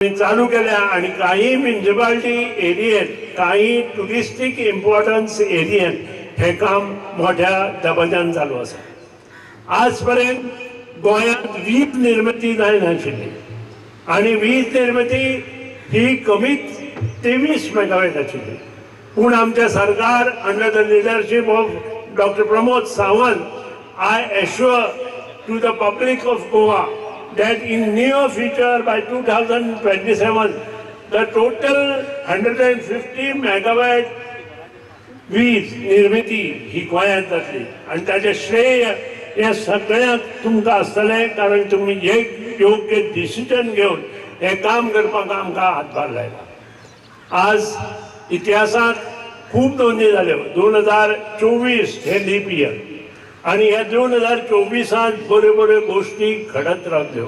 चालू केल्या आणि काही म्युनिसिपालिटी एरियेत, काही ट्युरिस्टीक इम्पॉर्टन्स एरियेत हे काम मोठ्या दबाज्यान चालू आसा. आज पर्यंत गोंयांत वीज निर्मिती जायनाशिल्ली आणि वीज निर्मिती ही कमीत 23 मेगावॅट आशिल्ली. पूण आमचें सरकार under the leadership of Doctor Pramod Sawant, I assure to the public of Goa that in near future, by 2027, the total 150 megawatt वीज निर्मिती ही गोंयांत जातली आनी ताचें श्रेय हें सगळ्यांक तुमकां आसतलें, कारण तुमी एक योग्य डिसिजन घेवन हें काम करपाक आमकां हातभार लायला. आज इतिहासांत खूब नोंदी जाल्यो. 2024 हे लीप इयर आनी ह्या 2024त बऱ्यो बऱ्यो गोश्टी घडत रावल्यो.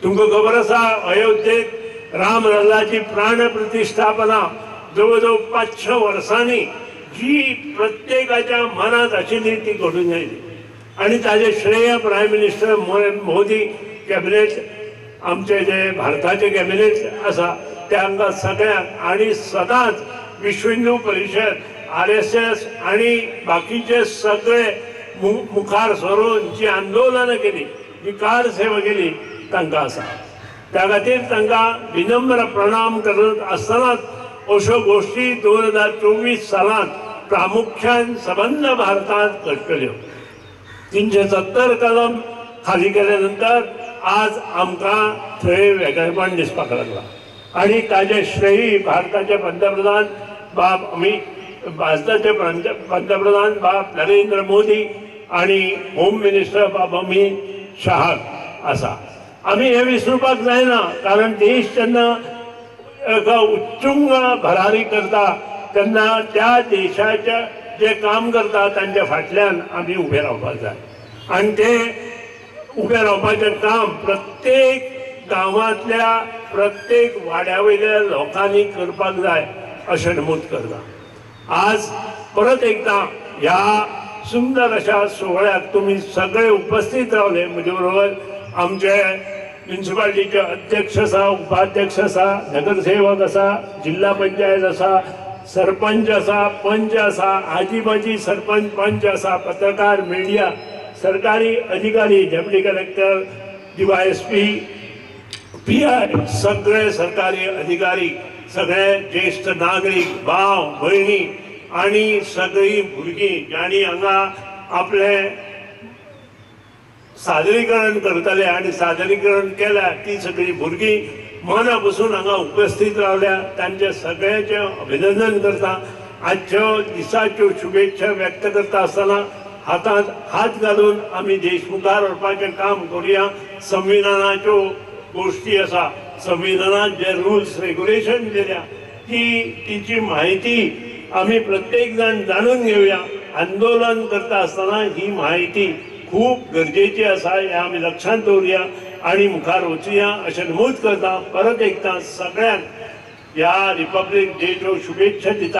तुमकां खबर आसा, अयोध्येत राम लल्लाची प्राण प्रतिष्ठापना जवळ जवळ 500 वर्सांनी जी प्रत्येकाच्या मनात आशिल्ली ती घडून आयली आनी ताजें श्रेय प्रायम मिनिस्टर मोदी, कॅबिनेट, आमचे जे भारताचे कॅबिनेट आसा तांकां सगळ्यांक आनी सदांच विश्व हिंदू परिशद, आरएसएस आनी बाकीचे सगळे मुखार सरून जी आंदोलनां केली, जी कार सेवा केली, तांकां आसा. त्या खातीर तांकां विनम्र प्रणाम करत आसतनाच अश्यो गोश्टी 2024 सालांत प्रामुख्यान सबंद भारतांत घडटल्यो. 370 कलम खाली केल्या नंतर आज आमकां थंय वेगळेपण दिसपाक लागलां आनी ताजें श्रेय भारताचे पंतप्रधान बाब अमित, भारताचे पंतप्रधान बाब नरेंद्र मोदी आणि होम मिनिस्टर बाब अमित शहा आसा. आमी हें विसरुपाक जायना, कारण देश जेन्ना एका उत्तुंग भरारी करता तेन्ना त्या देशाचे जे काम करता तांच्या फाटल्यान आमी उबे रावपाक जाय आनी ते उबे रावपाचें काम प्रत्येक गांवांतल्या, प्रत्येक वाड्या वयल्या लोकांनी करपाक जाय अशें नमूद करता. आज परत एकदां ह्या सुंदर अशा सुवाळ्याक तुमी सगळे उपस्थित रावले. म्हजे बरोबर आमचे म्युनिसिपालिटीचे अध्यक्ष आसा, उपाध्यक्ष आसा, नगरसेवक आसा, जिल्हा पंचायत आसा, सरपंच आसा, पंच आसा, आजी माजी सरपंच, पंच आसा, पत्रकार, मिडिया, सरकारी अधिकारी, डेप्युटी कलेक्टर, डीवायएसपी, पीआय, सगळे सरकारी अधिकारी, सगळे ज्येष्ठ नागरीक, भाव भयणी आणि सगळीं भुरगीं जांणी हांगा आपलें सादरीकरण करतले आणि सादरीकरण केल्या, ती सगळीं भुरगीं मना पसून हांगा उपस्थित रावल्या, तांचे सगळ्यांचें अभिनंदन करता. आजच्या दिसाच्यो शुभेच्छा व्यक्त करता आसतना हातांत हात घालून आमी देश मुखार व्हरपाचें काम करुया. संविधानाच्यो गोश्टी आसा, संविधानात जे रुल्स रेग्युलेशन दिल्या ती तिची म्हायती आमी प्रत्येक जाण जाणून घेवया. आंदोलन करता आसतना ही म्हायती खूब गरजेची आसा हें आमी लक्षांत दवरुया आनी मुखार वचुया अशें नमूद करता. परत एकदां सगळ्यांक ह्या रिपब्लीक डेच्यो शुभेच्छा दिता.